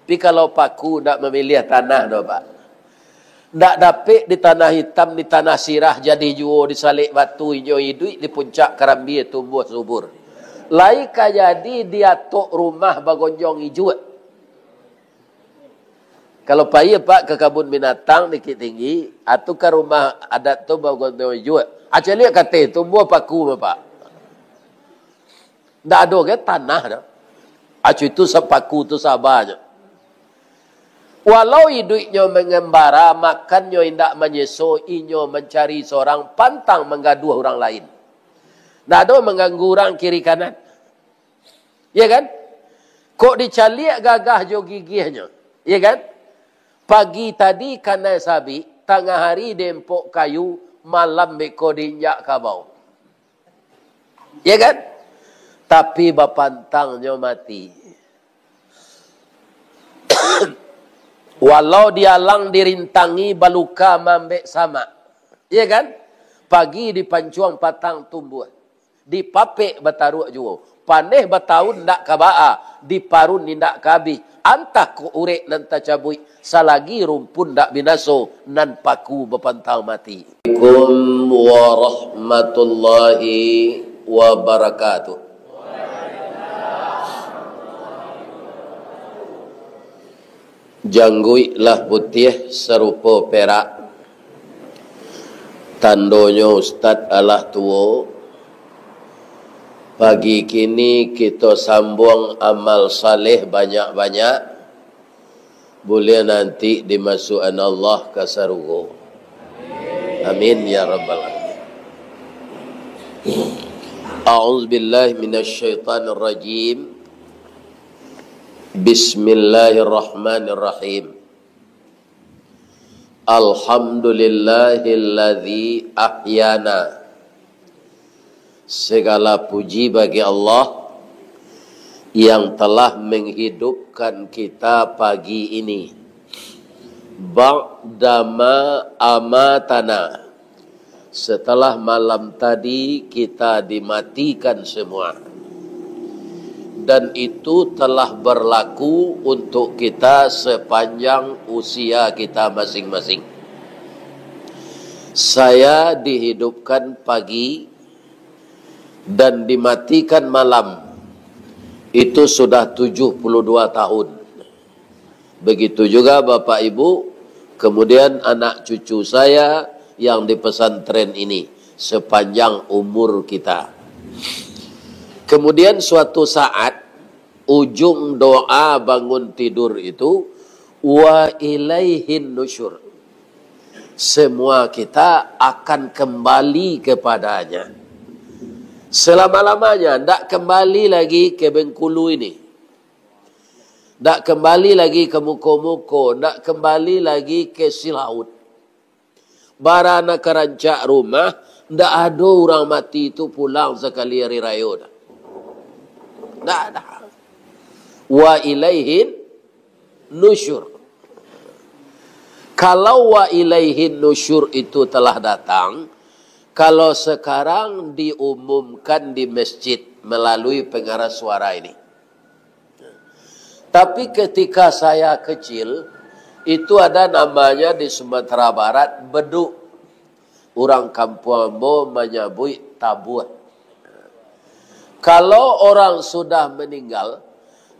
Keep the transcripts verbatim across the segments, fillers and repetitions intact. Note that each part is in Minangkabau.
Tapi kalau paku ndak mamiliah tanah doh, Pak. Ndak dapek di tanah itam, di tanah sirah jadi juo, di salek batu inyo iduik, di puncak karambia tumbuah subur. Lai ka jadi di atok rumah bagonjong ijuak. Kalau pai, Pak, ka kabun binatang Bukik Tinggi, atu ka rumah adat tu bagonjong ijuak. Acaliak kateh tumbuah paku, Pak. Ndak ado ge tanah doh. Acu itu sapaku tu sabanyo. Walau iduiknyo mangambara, makannyo indak manyeso, inyo mancari sorang, pantang manggaduah urang lain. Ndak ado mangganggu urang kiri kanan. Ya kan? Kok dicaliak gagah jo gigihnyo. Ya kan? Pagi tadi kanai sabik, tangah hari diempok kayu, malam beko diinjak kabau. Ya kan? Tapi bapantangnyo mati. Walau dialang dirintangi, baluka maambek samak. Ya kan? Pagi dipancuang patang tumbuah. Dipapek bataruak juo. Paneh bataun ndak ka baa, diparun indak ka abih. Antah kok urek nan tacabuik, salagi rumpun ndak binaso, nan paku bapantang mati. Assalamualaikum warahmatullahi wabarakatuh. Jangguik lah putiah sarupo perak, tandonyo ustad alah tuo. Pagi kini kito sambuang amal saleh banyak-banyak, buliah nanti dimasuakan Allah ka sarugo. Amin ya rabbal alamin. A'udzubillahi minasyaitonirrajim. Bismillahirrahmanirrahim. Alhamdulillahilladzi ahyana. Segala puji bagi Allah yang telah menghidupkan kita pagi ini. Ba'dama amatana. Setelah malam tadi kita dimatikan semua. Dan itu telah berlaku untuk kita sepanjang usia kita masing-masing. Saya dihidupkan pagi dan dimatikan malam. Itu sudah tujuh puluh dua tahun. Begitu juga Bapak Ibu, kemudian anak cucu saya yang di pesantren ini, sepanjang umur kita. Kemudian suatu saat, ujung doa bangun tidur itu, "Wa ilaihin nusyur." Semua kita akan kembali kepada-Nya. Selama-lamanya, ndak kembali lagi ke Bengkulu ini. Ndak kembali lagi ke Muko-Muko, ndak kembali lagi ke Silaut. Bara nan ka rancak rumah, ndak ado urang mati tu pulang sakali ari rayo doh. Ndak ada. Wa ilaihin nusyur. Kalau wa ilaihin nusyur itu telah datang, kalau sekarang diumumkan di masjid melalui pengeras suara ini. Tapi ketika saya kecil, itu ada namanya di Sumatera Barat, beduk. Urang kampuang ambo manyabuik tabuah. Kalau orang sudah meninggal,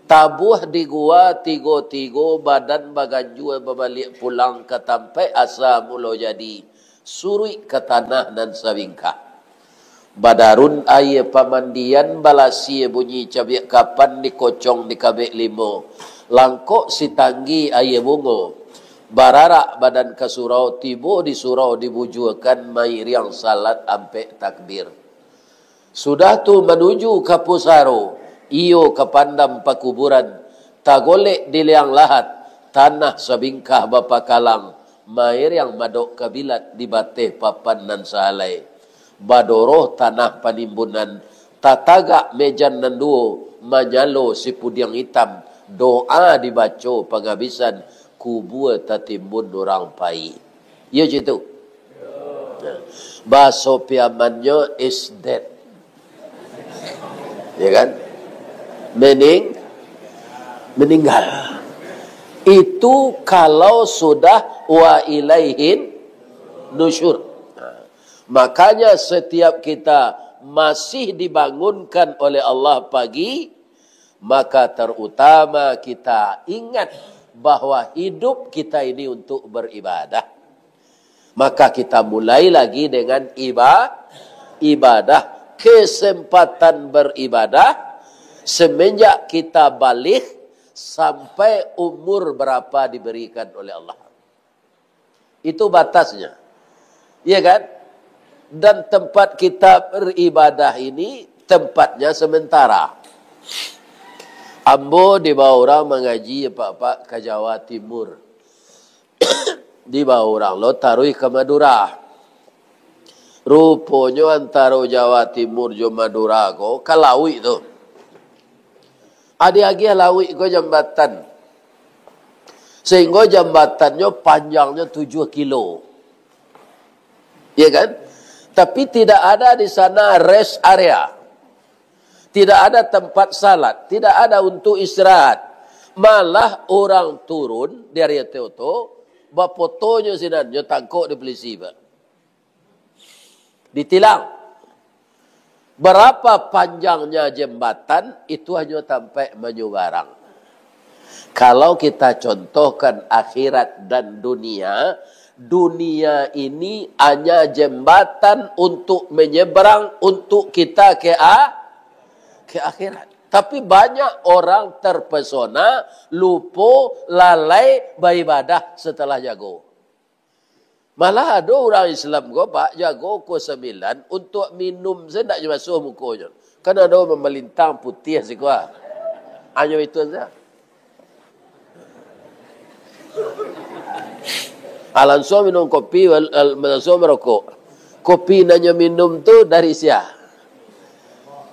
tabuah di gua tigo-tigo, badan baganjua babaliak pulang ka tampaik asa mulo jadi, suruik ka tanah nan sabingkah. Badarun aia pamandian, balasia bunyi cabiak kapan, dikocong dikabek limo, langkok sitanggi aia bungo. Bararak badan ka surau, tibo di surau dibujuakan, mairiang salat ampek takbir. Sudah tu manuju ka pusaro, iyo ka pandam pakuburan, tagolek di liang lahat, tanah sabingkah bapakalang, mairiang madok kabilat di bateh papan nan sahalai. Badoroh tanah panimbunan, tatagak mejan nan duo, manyalo sipudiang itam, doa dibaco pangabisan, kubua tatimbun urang pai. Iyo cak itu. Bahaso Piamannyo is dead. Ya kan? Mening-, meninggal. Itu kalau sudah wa ilaihin nusyur. Nah, makanya setiap kita masih dibangunkan oleh Allah pagi, maka terutama kita ingat bahwa hidup kita ini untuk beribadah. Maka kita mulai lagi dengan iba-, ibadah, kesempatan beribadah semenjak kita baligh sampai umur berapa diberikan oleh Allah. Itu batasnya. Iya kan? Dan tempat kita beribadah ini tempatnya sementara. Ambo dibawa urang mangaji, Pak-pak, ka Jawa Timur. Dibawa urang lo taruih ka Madura. Ruponyo antaro Jawa Timur jo Madura ko ka lauik tu. Adi agiah lauik ko jambatan. Sehingga jambatannyo panjangnyo tujuh kilo. Ya kan? Tapi tidak ada di sana rest area. Tidak ada tempat salat, tidak ada untuk istirahat. Malah orang turun dari ateh tu, bapotonyo sinan, nyo tangkok di polisi, Pak. Ditilang. Berapa panjangnya jembatan, itu hanyo tampek manyubarang. Kalau kita contohkan akhirat dan dunia, dunia ini hanya jembatan untuk menyeberang untuk kita ke a-, ke akhirat. Tapi banyak orang terpesona, lupo, lalai baibadah setelah jago. Malah ado urang Islam ko, Pak, jago ko sambilan, untuak minum sajo ndak jo basuah mukonyo. Kan ado mamalintang putiah siko, ah. Hanyo itu sajo. Ah, lansuang minum kopi, wal-, al-, lansuang marokok. Kopi nan nyo minum tu dari sia?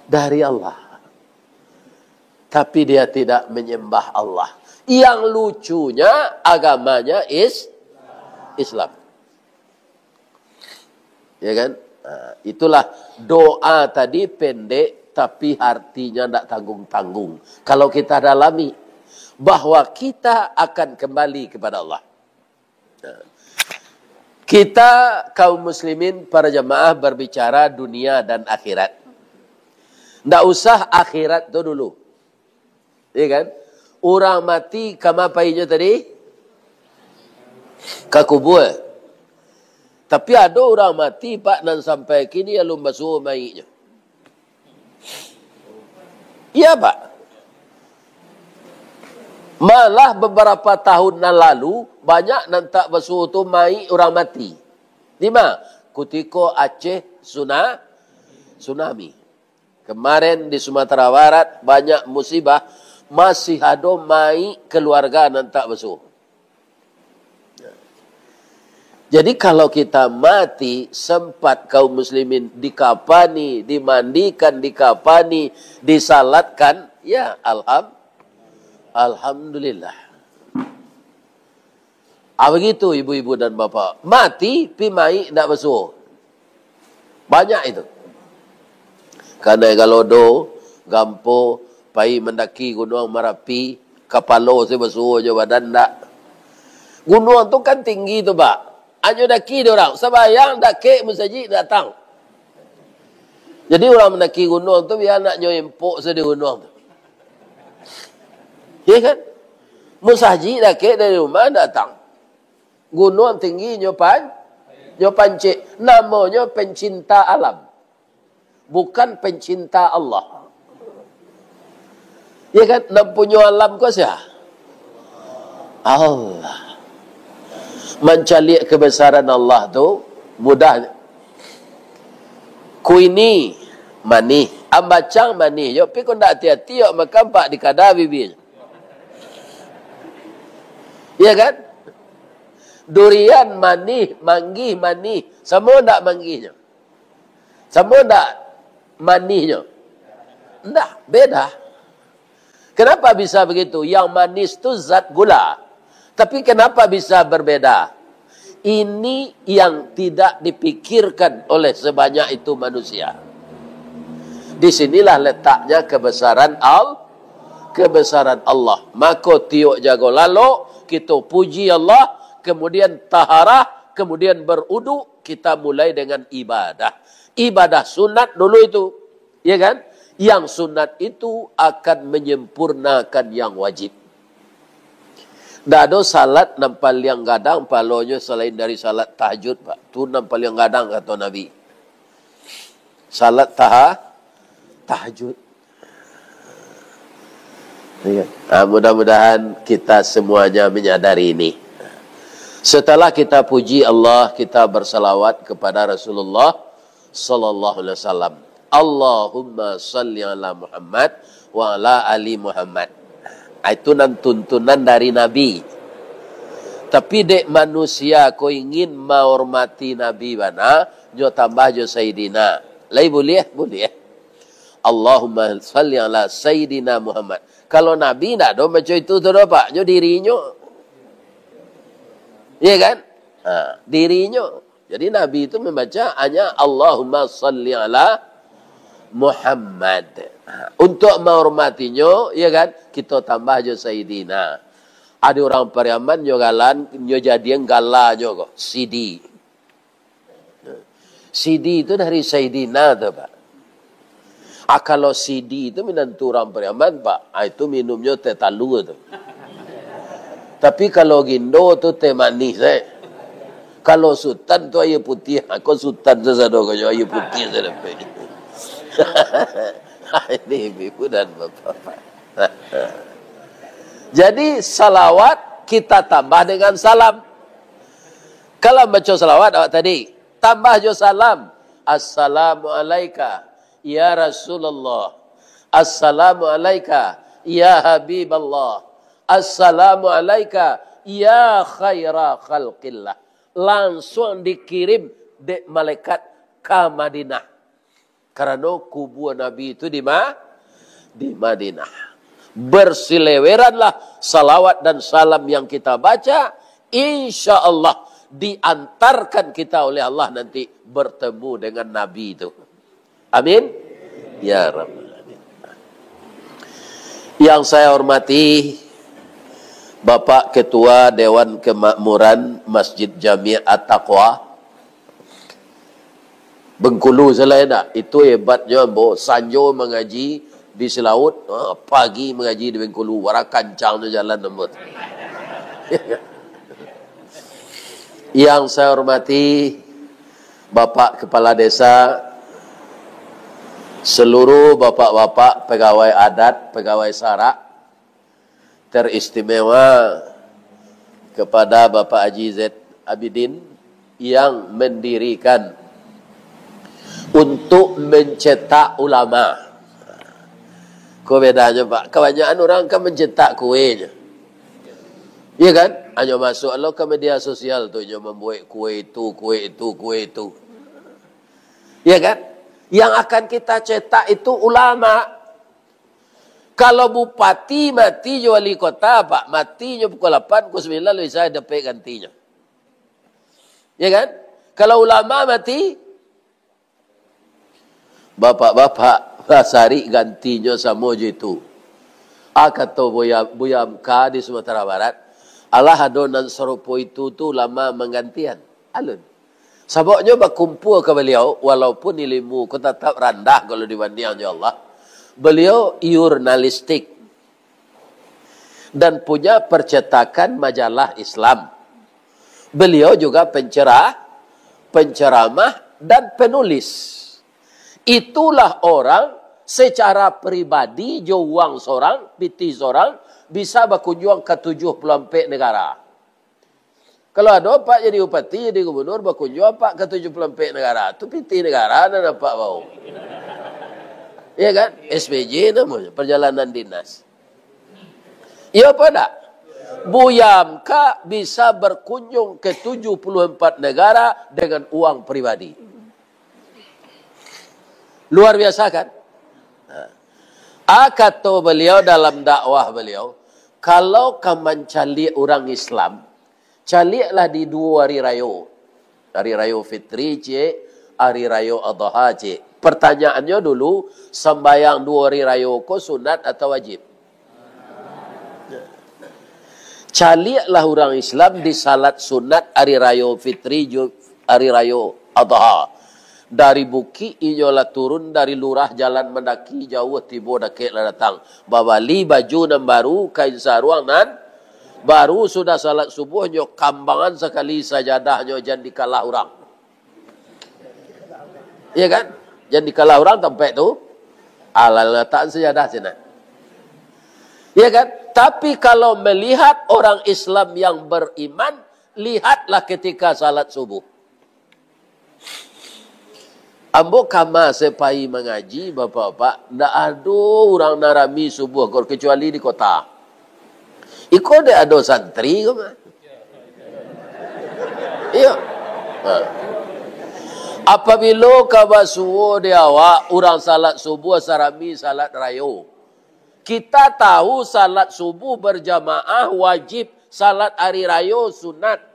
Dari Allah. Tapi dia tidak menyembah Allah. Yang lucunya, agamanya is-, Islam. Ya kan? Nah, itulah doa tadi pendek, tapi artinya ndak tanggung-tanggung. Kalau kita dalami, bahwa kita akan kembali kepada Allah. Nah, kita kaum muslimin, para jamaah, berbicara dunia dan akhirat. Ndak usah akhirat tu dulu. Iya kan? Urang mati kama painyo tadi? Ka kubua. Tapi ado urang mati, Pak, nan sampai kini alun basuo mayiknyo. Iya, Pak. Malah beberapa tahun nan lalu, banyak nan tak basuo tu mayik urang mati. Di ma? Kutiko Aceh suna-, tsunami. Kemarin di Sumatera Barat banyak musibah, masih ado mayik keluarga nan tak basuo. Jadi, kalau kita mati, sempat kaum muslimin dikapani, dimandikan, dikapani, disalatkan, ya, alham-, alhamdulillah. Ah, begitu, ibu-ibu dan bapak. Mati, pi mayik ndak basuo. Banyak itu. Kanai galodo, gampo, pai mandaki Gunuang Marapi, kapalo se basuo jo badan ndak. Gunuang tu kan tinggi tu, Pak. Anyo daki dek urang, sambayang dakek musajik datang. Jadi urang mandaki gunuang tu bia nak nyo empok se di gunuang tu. Iya kan? Musajik dakek dari rumah datang. Gunuang tinggi nyo pan-, nyo pancik. Namonyo pencinta alam. Bukan pencinta Allah. Ya kan? Nan punyo alam ko sia? Allah. Mancaliak kebesaran Allah tu mudah. Kuini manih, ambacang manih jo, tapi kok ndak ati-ati awak makan, Pak, dikada bibinyo. Ya kan? Durian manih, manggih manih, samo ndak manggihnyo? Samo ndak manihnyo? Ndak, beda. Kenapa bisa begitu? Yang manis tu zat gula. Tapi kenapa bisa berbeda? Ini yang tidak dipikirkan oleh sebanyak itu manusia. Di sinilah letaknya kebesaran Al-, kebesaran Allah. Mako tiok jago lalok, kito puji Allah, kemudian taharah, kemudian berudu, kita mulai dengan ibadah. Ibadah sunat dulu itu, ya kan? Yang sunat itu akan menyempurnakan yang wajib. Ndak ado salat nan paliang gadang pahalonyo salain dari salat tahajud, Pak. Tu nan paliang gadang, kato Nabi. Salat taha-, tahajud. Ya kan? Ah, mudah-mudahan kita semuanya menyadari ini. Setelah kita puji Allah, kita bersalawat kepada Rasulullah sallallahu alaihi wasallam. Allahumma salli ala Muhammad wa ala ali Muhammad. Ah, itu nan tuntunan dari Nabi. Tapi dek manusia ko ingin mahormati Nabi bana, nyo tambah jo Sayyidina. Lai buliah? Buliah. Allahumma salli ala Sayyidina Muhammad. Kalau Nabi ndak ado macam itu tu doh, Pak. Nyo dirinyo. Iya kan? Ha, dirinyo. Jadi Nabi itu membaca hanya Allahumma salli ala Muhammad. Ha, untuk menghormatinyo, iya kan? Kito tambah jo Sayyidina. Ada orang Pariaman nyo galan, nyo jadian galanyo ko, sidi. Sidi itu dari Saidina tu, Pak. Ah, kalau sidi itu minantu urang Pariaman, Pak. Ah, itu minumnyo teh talua tu. Tapi kalau gindo tu teh manih, eh. Kalau sutan tu aia putiah. Ah, ko sutan sasado ko jo aia putiah sajo dapek. Ini ibu dan bapak, Pak. Jadi, salawat kita tambah dengan salam. Kalau baco salawat awak tadi, tambah jo salam. Assalamu alaika, ya Rasulullah. Assalamu alaika, ya Habiballah. Assalamu alaika, ya khaira khalqillah. Langsuang dikirim dek malaikat ka Madinah. Karano kubua Nabi itu di Ma-, di Madinah. Bersileweranlah salawat dan salam yang kita baca, insya Allah diantarkan kita oleh Allah nanti bertemu dengan Nabi itu. Amin. Ya Rabbal Alamin. Yang saya hormati Bapak Ketua Dewan Kemakmuran Masjid Jami At-Taqwa, Bengkulu salah indak? Itu hebatnyo ambo. Sanjo mangaji di Silaut, ha, pagi mangaji di Bengkulu. Wara kancangnyo jalan ambo. Yang saya hormati Bapak Kepala Desa, seluruh bapak-bapak pegawai adat, pegawai sarak, teristimewa kepada Bapak Haji Zaid Abidin yang mendirikan untuk mencetak ulama. Ko bedanyo, Pak, kabanyakan urang kan mencetak kuenyo. Iya kan? Hanyo masuk lo ka media sosial tu, inyo mambuek kue itu, kue itu, kue itu. Iya kan? Yang akan kita cetak itu ulama. Kalau bupati mati jo wali kota, Pak, matinyo pukul lapan, pukul sambilan lah bisa dapek gantinyo. Ya kan? Kalau ulama mati, bapak-bapak basarik gantinyo samo jo itu. Ah, kato Buya, Buya Hamka di Sumatera Barat, alah ado nan sarupo itu tu ulama manggantian. Alun. Sababnyo bakumpua ka baliau, walaupun ilimu ko tatap randah kalau dibandiang jo Allah. Baliau jurnalistik dan punya percetakan majalah Islam. Baliau juga pencerah, penceramah, dan penulis. Itulah orang secara pribadi jo uang sorang, pitih sorang, bisa bakunjuang ka tujuh puluah ampek negara. Kalau ado Pak jadi bupati, jadi gubernur, bakunjuang Pak ka tujuh puluah ampek negara. Tu pitih negara nan Apak bao. Ya kan? S P J namonyo, perjalanan dinas. Iya apa ndak? Buya Hamka bisa berkunjung ke tujuh puluh empat negara dengan uang pribadi. Luar biasa kan? Nah. Ah, kato baliau dalam dakwah baliau, kalau ka mancaliak urang Islam, caliaklah di duo hari rayo. Hari Rayo Fitri, ciek, Hari Rayo Adha, ciek. Pertanyaannyo dulu, sambayang duo hari rayo ko sunat atau wajib? Caliaklah urang Islam di salat sunat ari rayo Fitri jo ari rayo Adha. Dari bukik inyo lah turun, dari lurah jalan mandaki, jauah tibo dakek lah datang. Babali baju nan baru, kain saruang nan baru, sudah salat subuh nyo kambangan sakali sajadahnyo, jan dikalah urang. Iya kan? Jan dikalah urang tampek tu, alah latakan sajadah sinan. Iya kan? Tapi kalau melihat orang Islam yang beriman, lihatlah ketika salat subuh. Ambo kama se pai mangaji, bapak-bapak, ndak ado urang nan rami subuh ko, kecuali di kota. Iko dek ado santri ko mah. Iyo. Ha. Apabilo ka basuo di awak, urang salat subuh sarami salat rayo. Kita tahu salat subuh berjamaah wajib, salat hari rayo sunat.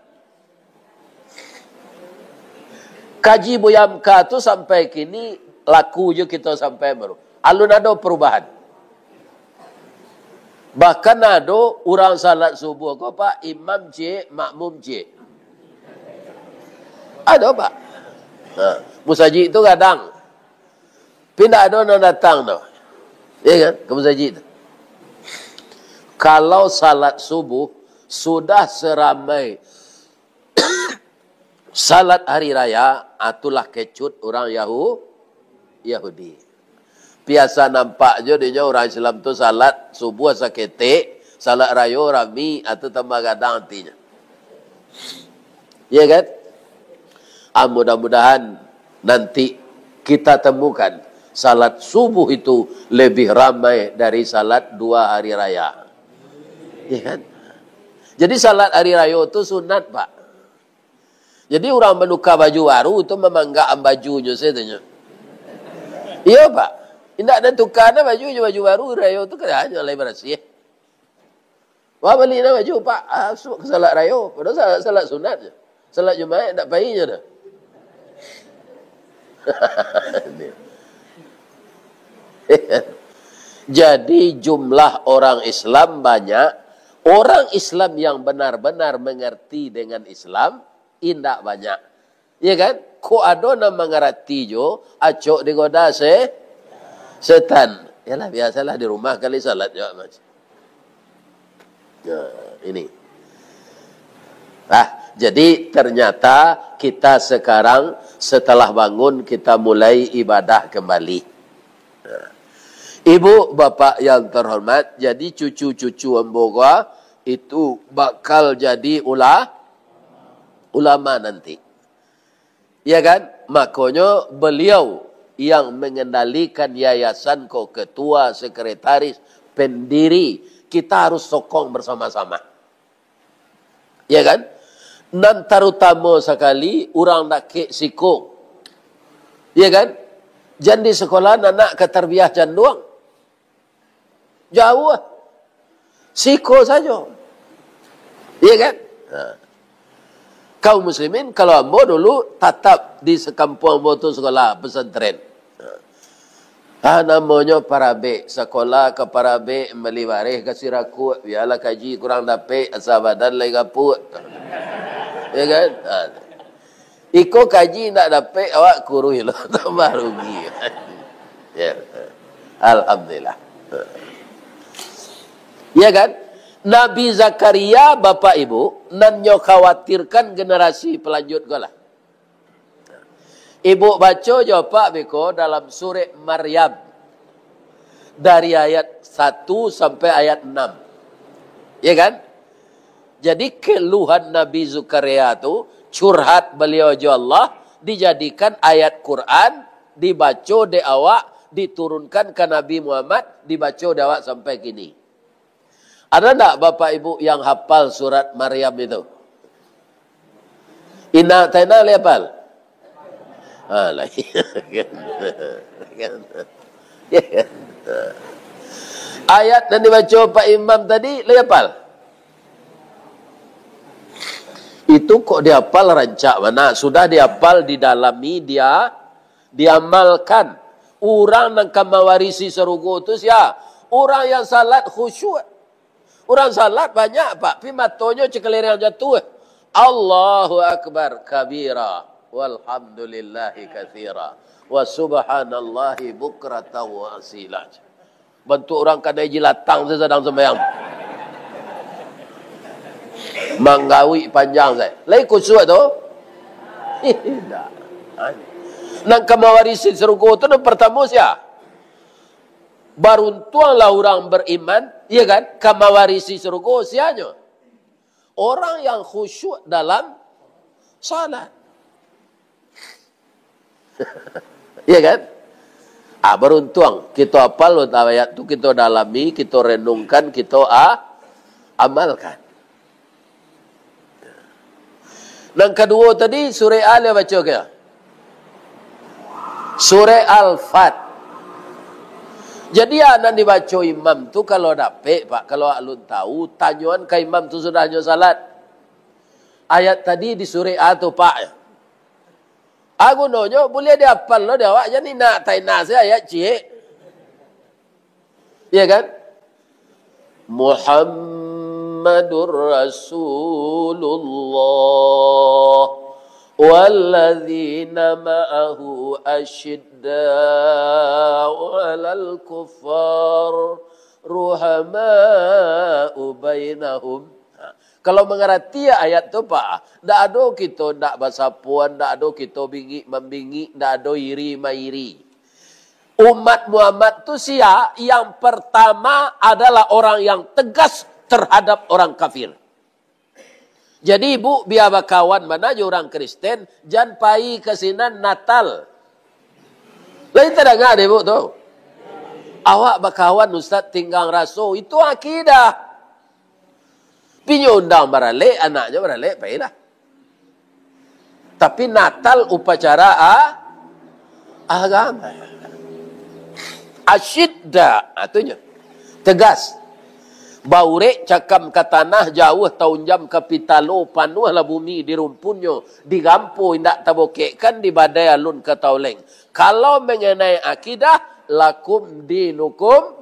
Kaji Buya Hamka tu sampai kini laku jo kito sampai baru. Alun ado perubahan. Bahkan ado urang salat subuh ko, Pak, imam ciek, makmum ciek. Ado, Pak. Ha, musajik tu gadang. Tapi ndak ado nan datang tu. Iya kan? Ka musajik tu. Kalau salat subuh sudah seramai salat hari raya, ah, tu lah kecut urang Yahu-, Yahudi. Biasa nampak jo dinyo urang Islam tu salat subuh saketek, salat rayo rami, ah, tu tambah gadang atinyo. Iya kan? Ah, mudah-mudahan nanti kita temukan salat subuh itu lebih ramai dari salat dua hari raya. Iya kan? Jadi salat hari rayo tu sunat, Pak. Jadi urang manuka baju baru tu mamanggak bajunyo sajo nyo. Iyo, Pak. Indak ado tuka na baju jo baju baru, rayo tu kan hanyo lai barasiah. Wah, bali na baju, Pak. Ah, su-, ka salat rayo. Padahal salat, salat sunat je. Salat Jumaik ndak pai nyo doh. Jadi, jumlah orang Islam banyak. Orang Islam yang benar-benar mengerti dengan Islam, indak banyak. Iya kan? Kok ado nan mangarati jo, acok digoda se-, setan. Yalah, biasalah di rumah kali salat juga, Mas. Nah, ini. Ah, jadi ternyata kita sekarang setelah bangun, kita mulai ibadah kembali. Nah. Ibu, bapak yang terhormat, jadi cucu-cucu ambo ko itu bakal jadi ula-, ulama nanti. Ya kan? Makonyo beliau yang mengendalikan yayasan ko, ketua, sekretaris, pendiri. Kita harus sokong bersama-sama. Ya kan? Nan tarutamo sakali, urang dakek siko. Ya kan? Jan di sekolah anak ka tarbiah canduang. Jauah. Siko sajo. Iya kan? Ha. Kaum muslimin, kalau ambo dulu tatap di sekampung ambo tu sekolah pesantren. Ha. Ah, namonyo parabek, sekolah ka parabek, bali bareh ka Sirakuk, bialah kaji kurang dapek, asa badan lai gapuak. Iya kan? Ha. Iko kaji indak dapek, awak kuruih lo, tambah rugi. Ya. Alhamdulillah. Ya kan? Nabi Zakaria, Bapak Ibu, nan nyo khawatirkan generasi pelanjut ko lah. Ibu baco jo Apak beko dalam surek Maryam, dari ayat satu sampai ayat enam. Ya kan? Jadi, keluhan Nabi Zakaria tu, curhat baliau jo Allah, dijadikan ayat Quran, dibaco dek awak, diturunkan ka Nabi Muhammad, dibaco dek awak sampai kini. Ada ndak Bapak Ibu yang hafal surat Maryam itu? Indak, tak indak lai hafal? Ha, lai. Kan? Ya kan? Ayat nan dibaco Pak Imam tadi, lai hafal? Itu kok dihafal rancak bana, sudah dihafal, didalami, dia, diamalkan. Urang nan ka mawarisi sarugo tu sia? Urang yang salat khusyuk. Urang salat banyak, Pak, pi matonyo cakaliang jatuah. Allahu Akbar kabira, walhamdulillahi katsira, wa subhanallahi bukratan wa asila. Bantuak urang kanai jilatang se sadang sambayang. Manggawik panjang se. Lai kusuak tu? Indak. Nan ka mawarisi sarugo tu nan partamo sia? Baruntuanglah urang bariman, iya kan? Ka mawarisi sarugo sianyo? Orang yang khusyuk dalam salat. Iya kan? Ah, baruntuang. Kito apal ayat tu, kito dalami, kito renungkan, kito a-, amalkan. Nan kaduo tadi, surek a lai baco ka? Surek Al-Fat. Jadi, a nan dibaco imam tu, kalau dapek, Pak, kalau alun tahu, tanyoan ka imam tu sudahnyo salat. Ayat tadi di surek a tu, Pak. A gunonyo, buliah diapal lo di awak, jan inak taina se ayat ciek. Iya kan? Muhammadur Rasulullah walladzina ma'ahu asyidda'u 'alal kuffar ruhama'u bainahum. Ha, kalau mangarati ayat tu, Pak, ndak ado kito ndak basapoan, ndak ado kito bingik mambingik, ndak ado iri mairi. Umat Muhammad tu sia? Yang pertama adalah orang yang tegas terhadap orang kafir. Jadi, Ibu, bia bakawan bana jo urang Kristen, jan pai ka sinan Natal. Lai tadanga dek Ibu tu? Awak bakawan, Ustaz, tinggang raso. Itu akidah. Pinyo undang baralek, anaknyo baralek, pailah. Tapi Natal upacara a-, agama. Asyidda, ha, tu nyo. Tegas. Baurek cakam ka tanah, jauah taunjam ka pitalo, panuahlah bumi di rumpunnyo, digampo indak tabokekkan, di badai alun ka tauleng. Kalau mengenai akidah, lakum dinukum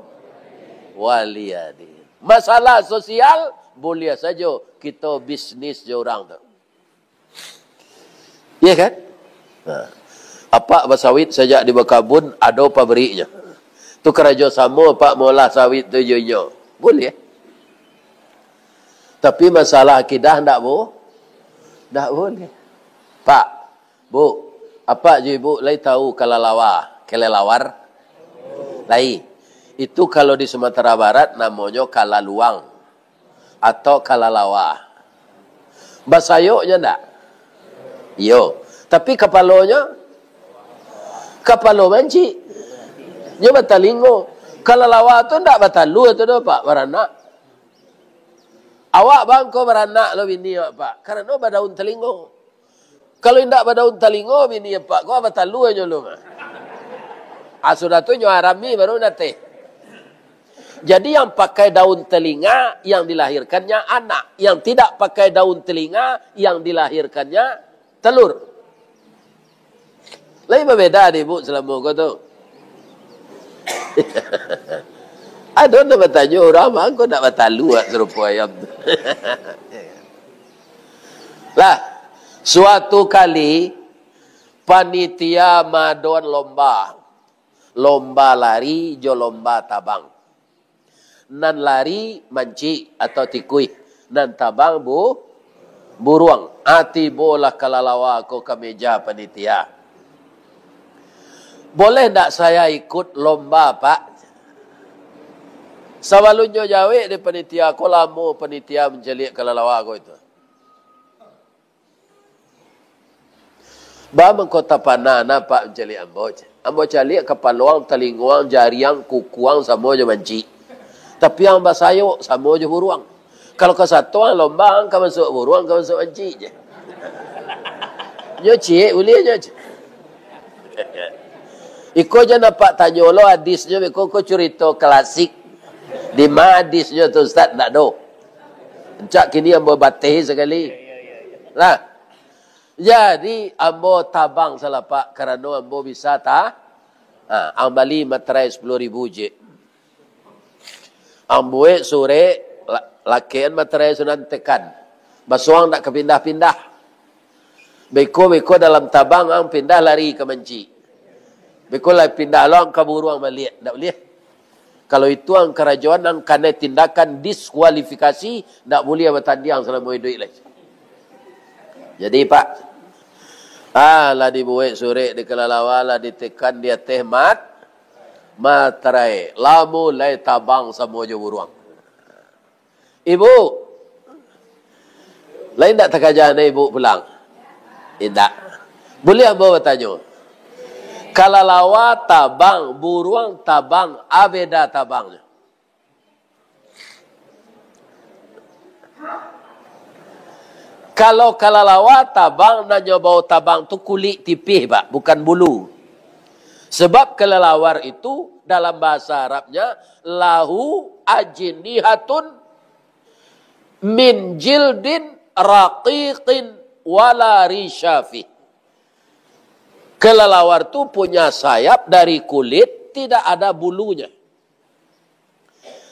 waliyadin. Masalah sosial, buliah sajo kito bisnis jo urang tu. Iya kan? Nah, apak basawit sajak di bakabun, ado pabriknyo. Tu karajo samo apak maolah sawit tu jo inyo. Buliah. Tapi masalah akidah ndak bu-, ndak buliah. Pak, Bu, apak jo ibu lai tahu kalalawa, kelelawar? Lai. Itu kalau di Sumatera Barat namonyo kalaluang atau kalalawa. Basayoknyo ndak? Iyo. Tapi kapalonyo? Kapalo mancik. Nyo batalingo. Kalalawa tu ndak batalua tu doh, Pak, baranak. Awak bangko baranak lo bini awak, Pak, karano badaun talingo. Kalau indak badaun talingo, bini apak ko bataluanyo lo mah. Ah, sudah tu nyo arami baru nateh. Jadi, yang pakai daun telinga, yang dilahirkannya anak. Yang tidak pakai daun telinga, yang dilahirkannya telur. Lai babeda dek ibu salamo ko tu? Ado nan batanyo, urang mangko nak batalu sarupo ayam tu. Lah, suatu kali panitia madoan lomba, lomba lari jo lomba tabang. Nan lari mancik atau tikuih, nan tabang bu-, buruang. Ah, tibolah kalalawa ko ka meja panitia. "Boleh ndak saya ikut lomba, Pak?" Sabalunnyo jawek dek panitia ko, lamo panitia mancaliak kalalawa ko itu. "Ba mangko tapana na, Pak, mancaliak ambo, ceh. Ambo caliak kapaloang, talingoang, jariang, kukuang, samo jo mancik. Tapi ang basayok, samo jo buruang. Kalau kasatoang lomba, ang ka masuak buruang, ka masuak mancik, ceh." Nyo ciek buliah nyo, ceh. Iko jan apak tanyo lo hadisnyo, beko ko curito klasik. Di ma hadisnyo tu, Ustaz? Ndak do. Rancak kini ambo bateh sakali. Nah, jadi ambo tabang salapak, karano ambo bisa ta-, ha, ang bali materai sapuluah ribu jek. Ang buek surek la-, Lakekan materai sunan tekan. Basuang ndak ka pindah-pindah. Beko-beko dalam tabang ang pindah lari ka mancik. Beko lah pindah lo ang ka buruang baliak. Ndak buliah. Kalau itu ang karajoan ang kanai tindakan diskualifikasi, ndak buliah batandiang salamo iduik lai. Jadi, Pak, ah, lah dibuek surek di kalalawa, lah ditekan di ateh mat-, materai. Lah mulai tabang samo jo buruang. Ibu, lain ndak takaja na ibu pulang? Indak. Buliah ambo batanyo? Kalalawa tabang, buruang tabang, a beda tabangnyo? Kalau kalalawa tabang, nan nyo bao tabang tu kulik tipih, Pak, bukan bulu. Sebab kalalawar itu dalam bahasa Arabnya lahu ajnihatun min jildin raqiqin wala risyafi. Kalalawar tu punya sayap dari kulit, tidak ada bulunya.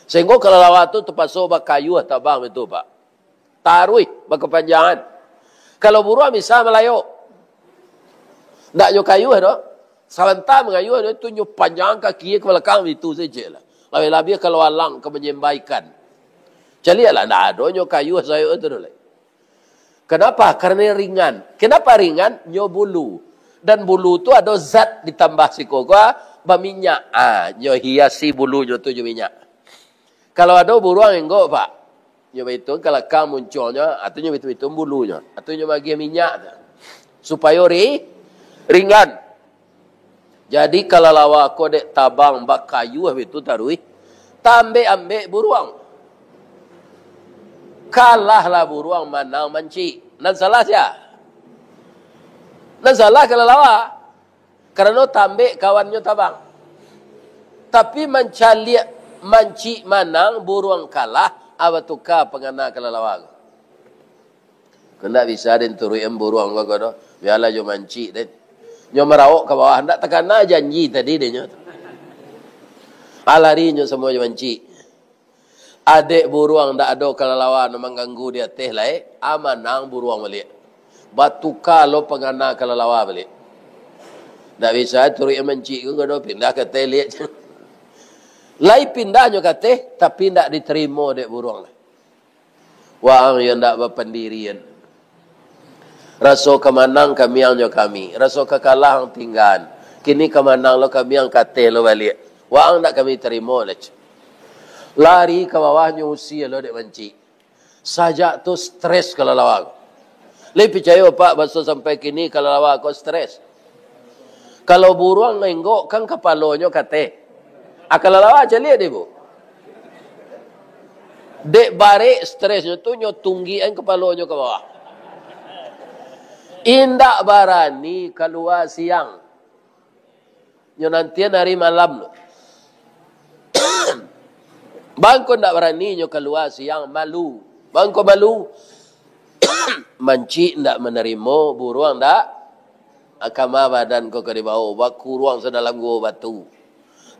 Sehingga kalalawar tu tapaso bakayuah tabang itu, Pak. Taruih bakapanjangan. Kalau buruang bisa malayok. Ndak nyo kayuah doh. Sabanta mangayuah doh, tu nyo panjang kaki ka balakang itu sajo lah. Labiah-labiah kalau alang ka manyembah ikan. Caliaklah, ndak ado nyo kayuah sayok tu doh lai. Kenapa? Karena ringan. Kenapa ringan? Nyo bulu. Dan bulu tu ado zat ditambah siko ko, baminyak. Ah, nyo hiasi bulunyo tu jo minyak. Kalau ado buruang enggok, Pak, nyo baituang kalakang muncuangnyo, atau nyo baituang-baituang bulunyo, atau nyo magiah minyak tu. Supayo ri-, ringan. Jadi, kalalawa ko dek tabang bakayuah bitu taruih, tambek-ambek buruang. Kalahlah buruang, manang mancik. Nan salah sia? Nan salah kalalawa. Karano tambek kawannyo tabang. Tapi mancaliak mancik manang, buruang kalah, a batuka pangana kalalawa ko. Ko ndak bisa den turuik buruang ko, ko doh. Bialah jo mancik den. Nyo maraok ka bawah, ndak takana janji tadi dek nyo. A lari nyo samo jo mancik. Adek buruang ndak ado kalalawa nan mangganggu di ateh lai, a manang buruang baliak. Batuka lo pangana kalalawa baliak. Ndak bisa turuik mancik ko, ko doh, pindah ka ateh liak. Lai pindah nyo ka ateh, tapi ndak ditarimo dek buruang lai. Waang yo ndak bapandirian. Raso ka manang kamiang jo kami, raso ka kalah ang tinggaan. Kini ka manang lo kamiang ka ateh lo baliak. Waang ndak kami tarimo lai. Lari ka bawah nyo usia lo dek mancik. Sajak tu stres kalalawa ko. Lai picayo, Pak, baso sampai kini kalalawa ko stres. Kalau buruang enggok kan kapalonyo ka ateh. A kalalawa caliak deh, Bu. Dek barek stresnyo tu nyo tunggikan kapalonyo ka bawah. Indak barani kalua siang. Nyo nantian ari malam tu. Bangko ndak barani nyo kalua siang, malu. Bangko malu. Mancik ndak manarimo, buruang ndak. Kama badan ko ka dibawo, bakuruang sadalam guwo batu.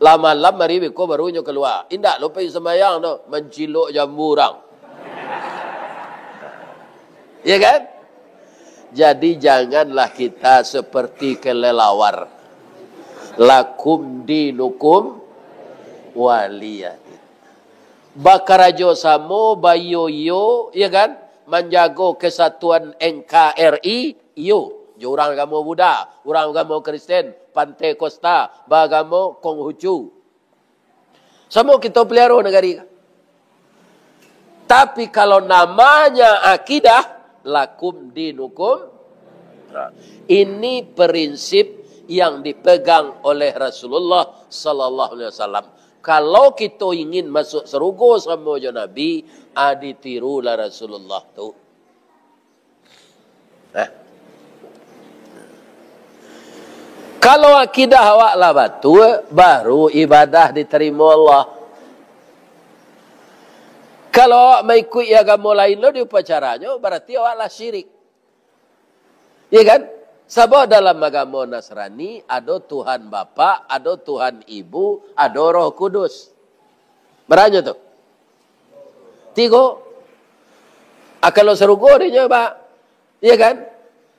Lah malam ari beko baru nyo kalua. Indak lo pai sumbayang doh, mancilok jambu urang. Ya kan? Jadi janganlah kita seperti kelelawar. Lakum dinukum waliyadin. Bakarajo samo, baiyo-iyo, ya kan? Manjago kesatuan N K R I, iyo. Jo urang agamo Buddha, urang agamo Kristen, Pantai Kosta, baagamo Konghucu. Samo kito peliharo nagari. Tapi kalau namanya akidah, lakum dinukum. Nah, ini prinsip yang dipegang oleh Rasulullah sallallahu alaihi wasallam. Kalau kito ingin masuk sarugo samo jo Nabi, ah, ditirulah Rasulullah tu. Nah. Kalau akidah awak lah batua, baru ibadah ditarimo Allah. Kalau awak maikuik agamo lain lo di upacaranyo, bararti awak lah syirik. Iya kan? Sabab dalam agamo Nasrani, ado Tuhan Bapak, ado Tuhan Ibu, ado Roh Kudus. Baranyo tu? Tigo. Ah, kalau sarugo dek nyo, Pak. Iya kan?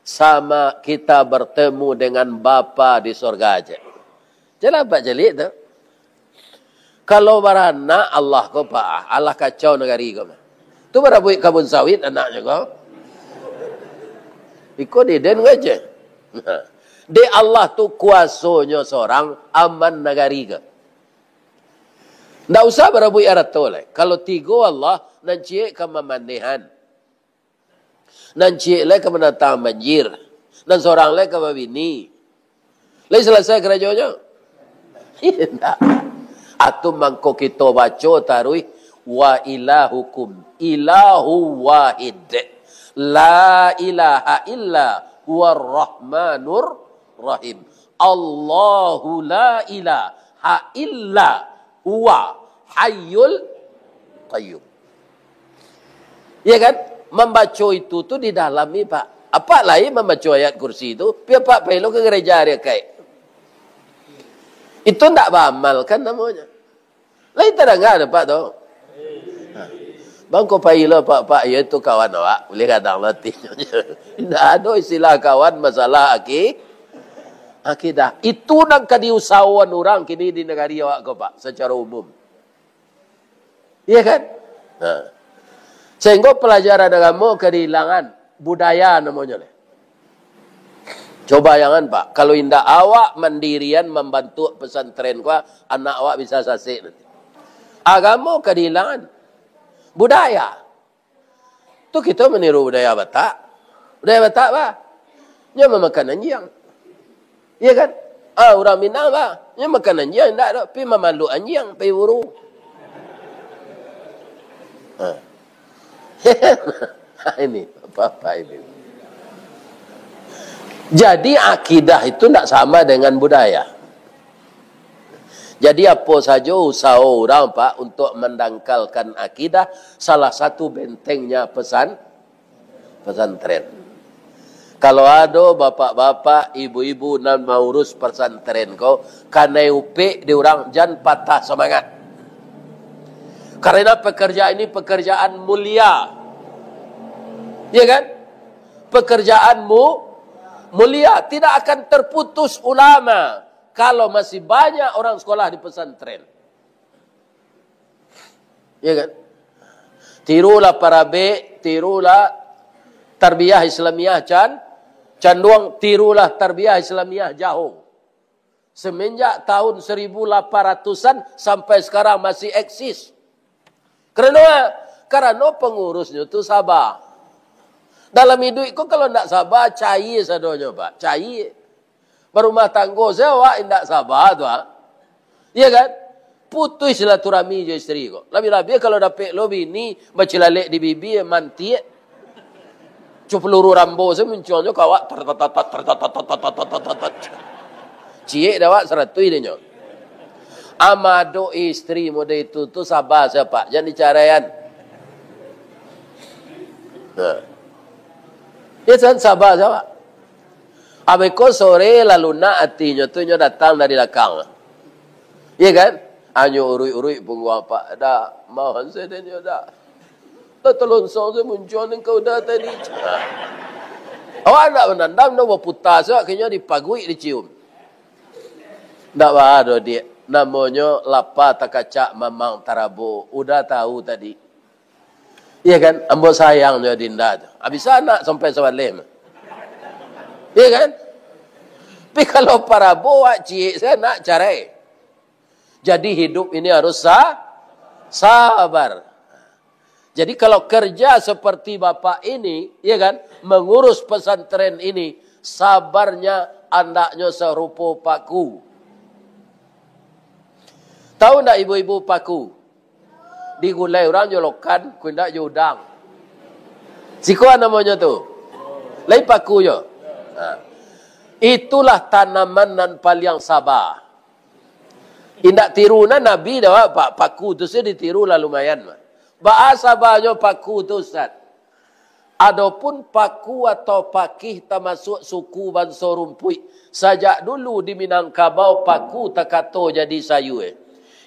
Sama kita bertemu dengan Bapa di sorga aja. Jalan Pak Jelik tu. Kalau baranak Allah ko, Pak, alah kacau nagari ko. Tu barabuik kabun sawit anaknyo ko. Iko di den ko aja. Dek Allah tu kuasonyo sorang aman nagari ko. Ndak usah barabuik arato lai. Kalau tigo Allah, nan ciek ka mamanehan. Nan ciek lai ka manantangan banjir. Nan sorang lai ka babini. Lai salasai karajonyo? Indak. Atu mangko kito baco taruih, "Wa ilahukum ilahu wahid. La ilaha illa huwa rahmanur rahim. Allahu la ilaha illa huwa hayyul qayyum." Ya kan? Mambaco itu tu di dalam ni, Pak. Apak lai mambaco ayat kursi tu, pi apak pai lo ka gereja ari akaik. Itu ndak baamalkan namonyo. Lai tadanga dek apak tu. Bang ko pai lo, Pak, Pak, iyo itu kawan awak. Buliah gadang lo atinyo. Ndak ado istilah kawan masalah aki-, akidah. Itu nan ka diusahoan urang kini di nagari awak ko, Pak, sacaro umum. Iya kan? Nah. Sehinggo pelajaran agamo ka diilangan, budaya namonyo leh. Coba bayangan, Pak, kalau indak awak mandirian mambantuak pesantren ko, anak awak bisa sasek nanti. Agamo ka diilangan. Budaya. Tu kito maniru budaya Batak. Budaya Batak, bah. Nyo mamakan anjiang. Iya kan? Ah, urang Minang, bah. Nyo makan anjiang, indak doh. Pi mamaluk anjiang, pai buru. Ah. Ini, apa-apa ini. Jadi, akidah itu ndak sama dengan budaya. Jadi, apo sajo usaho urang, Pak, untuk mandangkalkan akidah, salah satu bentengnya pesan-, pesantren. Kalau ado bapak-bapak, ibu-ibu nan maurus pesantren ko, kanai upek di urang, jan patah semangat. Karena pekerjaan ini pekerjaan mulia. Ya kan? Pekerjaan mu-, mulia. Tidak akan terputus ulama. Kalau masih banyak orang sekolah di pesantren. Ya kan? Tirulah parabek, tirulah tarbiyah Islamiah can-, canduang, tirulah tarbiyah Islamiah Jahong. Semenjak tahun seribu lapan ratusan sampai sekarang masih eksis. Karena, karena pengurusnyo tu sabar. Dalam iduik ko kalau ndak sabar, cair sadonyo, Pak. Cair. Barumah tanggo se awak indak sabar tu, ah. Iya kan? Putus silaturahmi jo isteri ko. Labiah-labiah kalau dapek lo bini bacilalek di bibia, mantiak. Cu peluru Rambo se muncuangnyo ka awak, tar, tar, tar, tar, tar, tar, tar, tar, tar, tar, tar. Ciek dek awak saratuih dek nyo. Amadok isteri model itu tu sabar se, Pak. Jan dicaraian. Nah. Ya kan, sabar se, Pak. Abih ko sore lah lunak atinyo tu, nyo datang dari lakang. Iya kan? Anyo uruik-uruik pungguang, Pak. Dak, mohon sajo nyo dak. Lah talonsong se muncuang nan ka uda tadi. Awak ndak manandam doh, baputa se, akhirnyo dipaguik, dicium. Ndak baa doh, Diak. Namonyo lapa takacak mamang tarabo. Uda tahu tadi. Iya kan? Ambo sayang jo Dinda tu. Ah, bisa anak sampai sabaleh mah. Iya kan? Tapi kalau parabo awak ciek se, nak carai. Jadi hidup ini harus sa-, sabar. Jadi kalau kerja seperti bapak ini, iya kan, mengurus pesantren ini, sabarnya andaknyo sarupo paku. Tahu ndak ibu-ibu paku? Digulai urang jo lokan, kok indak jo udang. Siko namonyo tu. Lai paku jo. Nah. Itulah tanaman nan paliang saba. Indak tiru na Nabi dah, Pak. Paku tu se ditiru lah lumayan, Pak. Baa sabanyo paku tu, Ustaz? Adopun paku atau pakih tamasuak suku banso rumpuik. Sajak dulu di Minangkabau paku takato jadi sayua.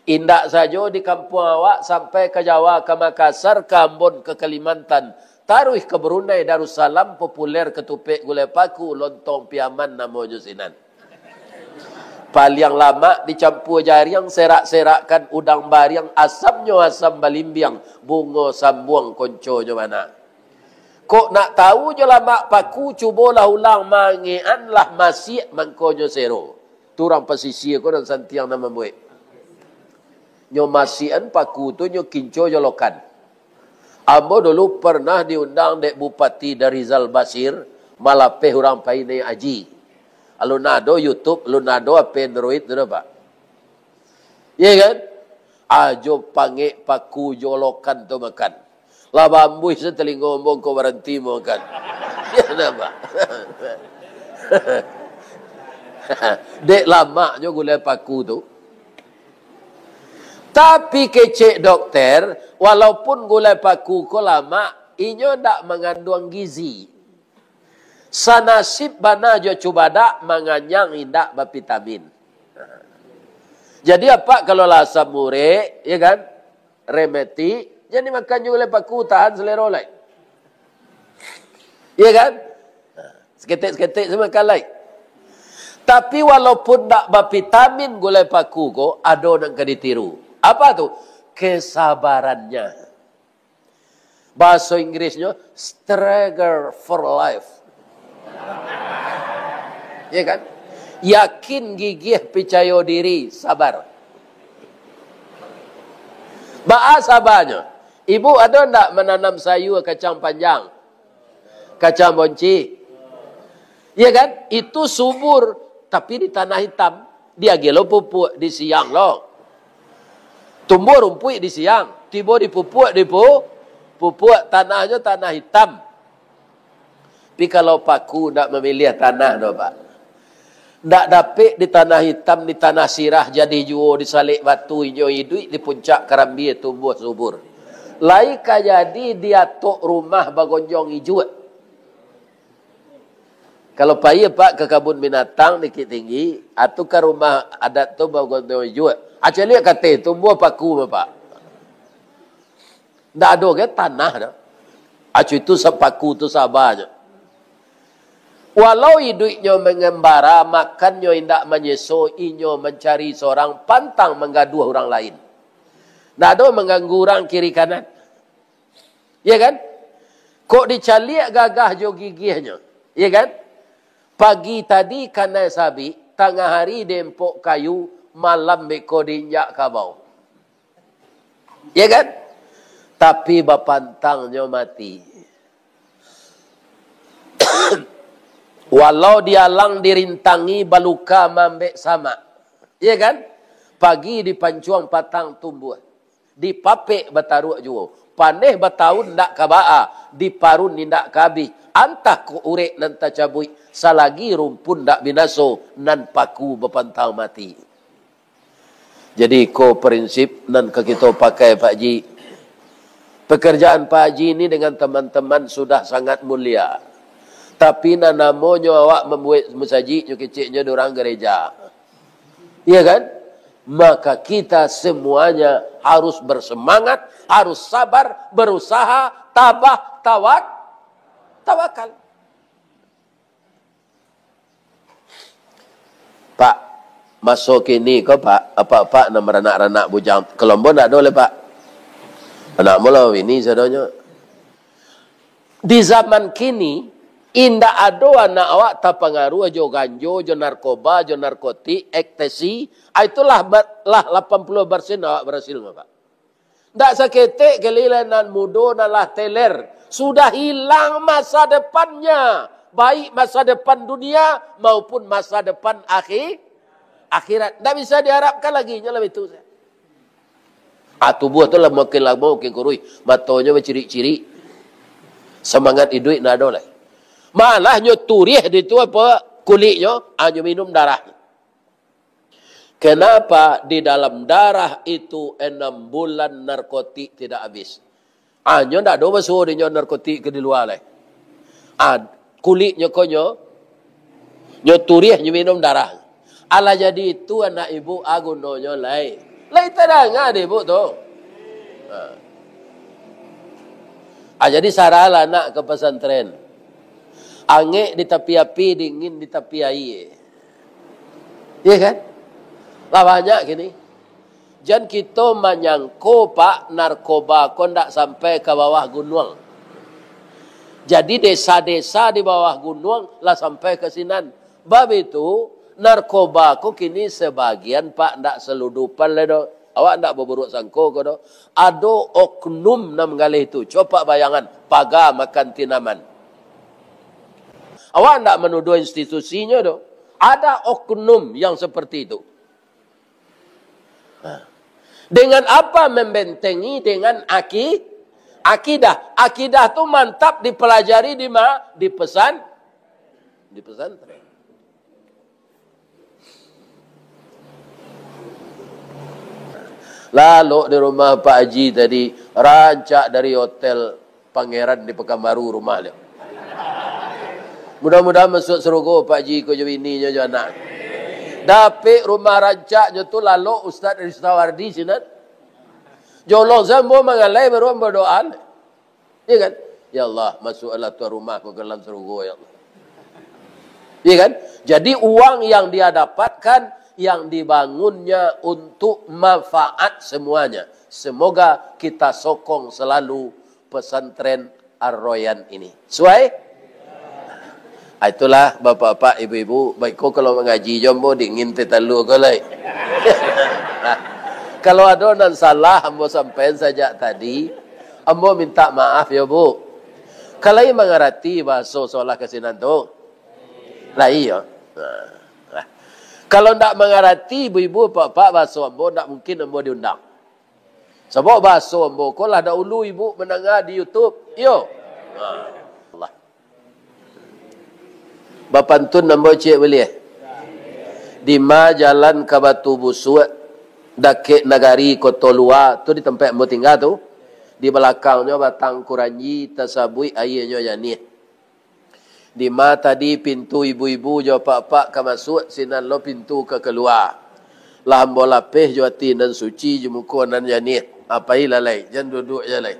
Indak sajo di kampuang awak, sampai ka Jawa, ka Makassar, ka Ambon, ka Kalimantan, taruih ka Brunei Darussalam, populer katupek gulai paku, lontong Piaman namonyo sinan. Paliang lamak dicampua jariang, serak-serakkan udang bariang, asamnyo asam balimbiang, bungo sambuang konconyo bana. Kok nak tahu jo lamak paku, cubolah ulang mangean lah masiak mangkonyo sero. Tu urang pasisia ko nan santiang nan mambuek. Nyo masiakan paku tu nyo kinco jo lokan. Ambo dulu pernah diundang dek Bupati Darizal Basir, malapeh urang pai naiak haji. Alun ado YouTube, alun ado H P Android tu dah, Pak. Iya kan? Ajo pangek paku jo lokan tu makan. Lah baambuih se talingo ambo ko baranti makan. Iya napa? Dek lamaknyo gulai paku tu. Tapi kecek dokter, walaupun gulai paku ko lamak, inyo ndak manganduang gizi. Sanasib bana jo cubadak, manganyang indak bavitamin. Jadi apak kalau lah asam urek, ya kan? Rematik, jadi makan jo gulai paku, tahan selero lai. Ya kan? Saketek-saketek se makan lai. Tapi walaupun ndak bavitamin gulai paku ko, ado nan ka ditiru. Apa tu? Kesabarannya. Bahaso Inggrisnyo, struggle for life. Ya kan? Yakin, gigih, picayo diri, sabar. Baa sabanyo? Ibu ado ndak mananam sayua kacang panjang? Kacang bonci? Ya kan? Itu subur, tapi di tanah hitam. Diagiah lo pupuak di siang lo. Tumbuah rumpuik di siang, tibo di pupuak, di pu-, pupuak, tanahnyo tanah hitam. Tapi kalau paku ndak mamiliah tanah doh, Pak. Ndak dapek di tanah hitam, di tanah sirah jadi juo, di salek batu inyo iduik, di puncak karambia tumbuah subur. Lai ka jadi di atok rumah bagonjong ijuak. Kalau pai apak ka kabun binatang Bukittinggi, atu ka rumah adat tu bagonjong ijuak. Acok liek kateh tumbuah paku, Pak. Ndak ado ge tanah doh. Acok itu sa-, paku tu sabanyo. Walau iduiknyo mangambara, makannyo indak manyeso, inyo mancari sorang, pantang manggaduah urang lain. Ndak ado mangganggu urang kiri kanan. Ya kan? Kok dicaliak gagah jo gigihnyo. Ya kan? Pagi tadi kanai sabik, tangah hari diempok kayu, malam beko diinjak kabau. Ya kan? Tapi bapantangnyo mati. Walau dialang dirintangi, baluka maambek samak. Ya kan? Pagi dipancuang patang tumbuah. Dipapek bataruak juo. Paneh batahun ndak ka baa, diparun indak ka abih. Antah kok urek nan tacabuik, salagi rumpun ndak binaso, nan paku bapantang mati. Jadi, iko prinsip nan ka kito pakai, Pak Haji. Pekerjaan Pak Haji ni dengan teman-teman sudah sangat mulia. Tapi, nan namonyo awak mambuek musajik, nyo keceknyo di urang gereja. Iya kan? Maka kita semuanya harus bersemangat, harus sabar, berusaha, tabah, tawak-, tawakal. Pak, maso kini ko, Pak, apak-apak nan baranak-ranak bujang, kalau ambo ndak ado lai, Pak. Anak ambo lah babini sadonyo. Di zaman kini, indak ado anak awak tapangaruah jo ganjo, jo narkoba, jo narkotik, ekstasi. Ah, itulah ba-, lah lapan puluah persen awak barasil, Pak. Ndak saketek kali lah nan mudo, nan lah teler. Sudah hilang masa depannya, baik masa depan dunia maupun masa depan akhi-, akhirat. Ndak bisa diharapkan lagi, nyo lah itu. Ah, tubuah tu lah makin lamo makin kuruih, matonyo bacirik-cirik. Samangat iduik ndak ado lai. Malah nyo turiah di tu apa, kuliknyo, ah, nyo minum darah. Kenapa di dalam darah itu enam bulan narkotik tidak habis? Ah, nyo ndak ado basuo dinyo narkotik ka di lua lai. Ah, kuliknyo ko nyo, nyo turiah nyo minum darah. Alah jadi itu anak ibu, ah, gunonyo lai. Lai tadanga dek ibuk tu. Ha. Ah, jadi saralah anak ka pasantren. Angek di tapi api, dingin di tapi aia. Iya kan? Lah banyak kini. Jan kito manyangko, Pak, narkoba ko ndak sampai ka bawah gunuang. Jadi desa-desa di bawah gunuang lah sampai ka sinan. Bab itu, narkoba ko kini sabagian, Pak, ndak saludupan lai doh. Awak ndak baburuak sangko ko doh. Ado oknum nan manggaleh tu. Coba bayangan, paga makan tinaman. Awak ndak manuduah institusinyo doh. Ada oknum yang seperti itu. Nah. Dengan apa membentengi? Dengan aki-, akidah. Akidah tu mantap dipelajari di ma-, di pesan-, di pesantren. Lalok di rumah Pak Haji tadi, rancak dari hotel Pangeran di Pekanbaru rumah dia. Mudah-mudahan masuk sarugo Pak Haji ko jo bininyo jo anak. Dapek rumah rancaknyo tu lalok Ustaz Ristawardi sinan. Jolong sambo mangalai baru ambo doa. Iya kan? Ya Allah, masuklah tuan rumah ko ke dalam sarugo, ya Allah. Iya kan? Jadi uang yang dia dapatkan, yang dibangunnya untuk manfaat semuanya. Semoga kita sokong selalu pesantren Ar-Royan ini. Suai? Ah, itulah bapak-bapak, ibu-ibu, baiko kalau mangaji jo ambo dingin teh talu ko lai. Kalau ado nan salah ambo sampaian sajak tadi, ambo minta maaf yo, Bu. Ka lai mangarati bahaso solah ka sinan tu? Lai yo. Nah, nah. Kalau ndak mangarati ibu-ibu, bapak-bapak, bahaso ambo ndak mungkin ambo diundang. Sabab bahaso ambo ko lah dahulu ibu mandanga di YouTube. Iyo. Nah, Allah. Bapantun ambo ciek buliah. Dima jalan ka Batu Busuak, dakek nagari Koto Lua, tu di tampek ambo tingga tu. Di balakangnyo batang kuranji, tasabuik aianyo janiah. Dima tadi pintu ibu-ibu jo apak-apak ka masuak, sinan lo pintu ka kalua. Lah ambo lapeh jo ati nan suci, jo muko nan janiah. Apai lalai, jan duduak jo lai.